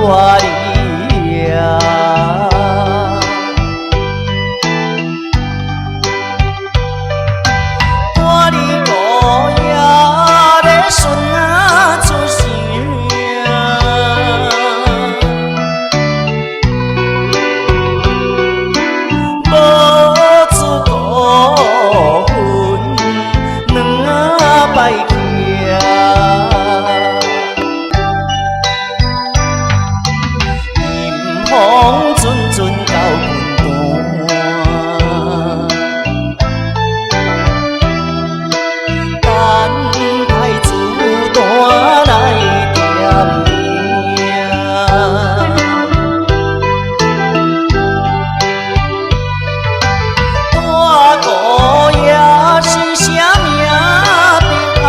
你啊。带你午夜咧孙仔出生，无出孤魂两摆徛。阴风阵阵到困单，等待子弹来点名。大姑爷是啥名平安？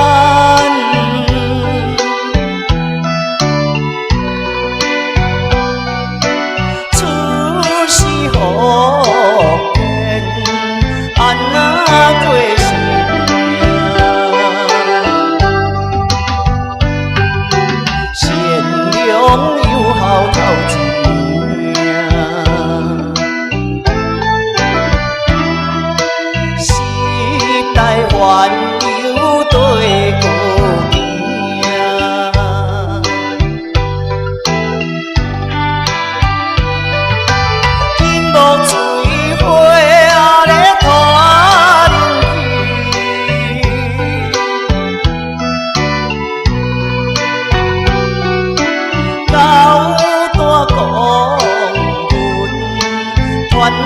出世福建，安怎过生命？善良友好头一名，时代烦忧对孤行。金木水火咧拖恁去，高大公文传啊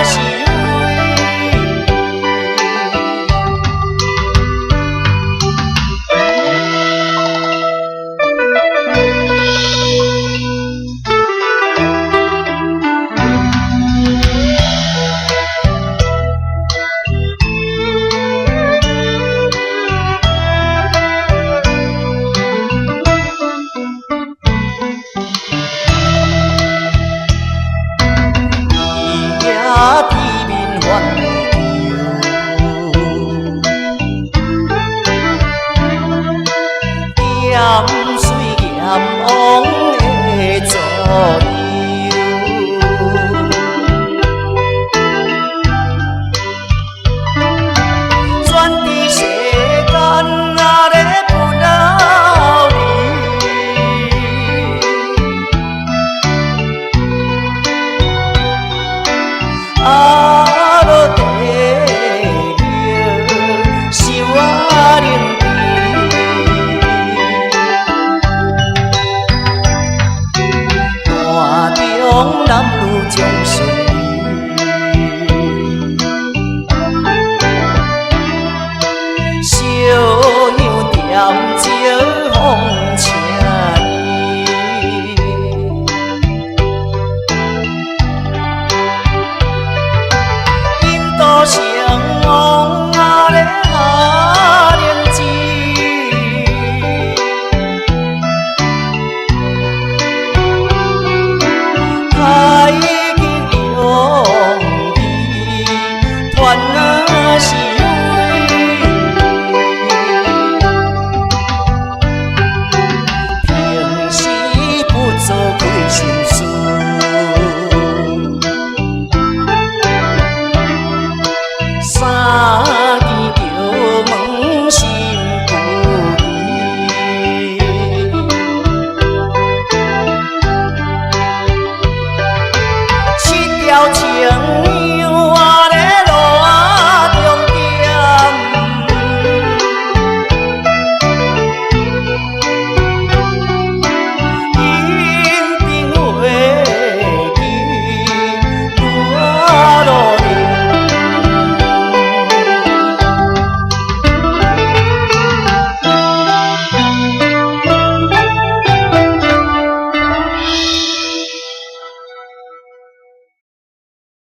是非。伊也铁面反求，咸水阎王的左右。转伫世间啊咧不老离，阿罗地狱受啊灵悲，大中男女将顺利，烧香点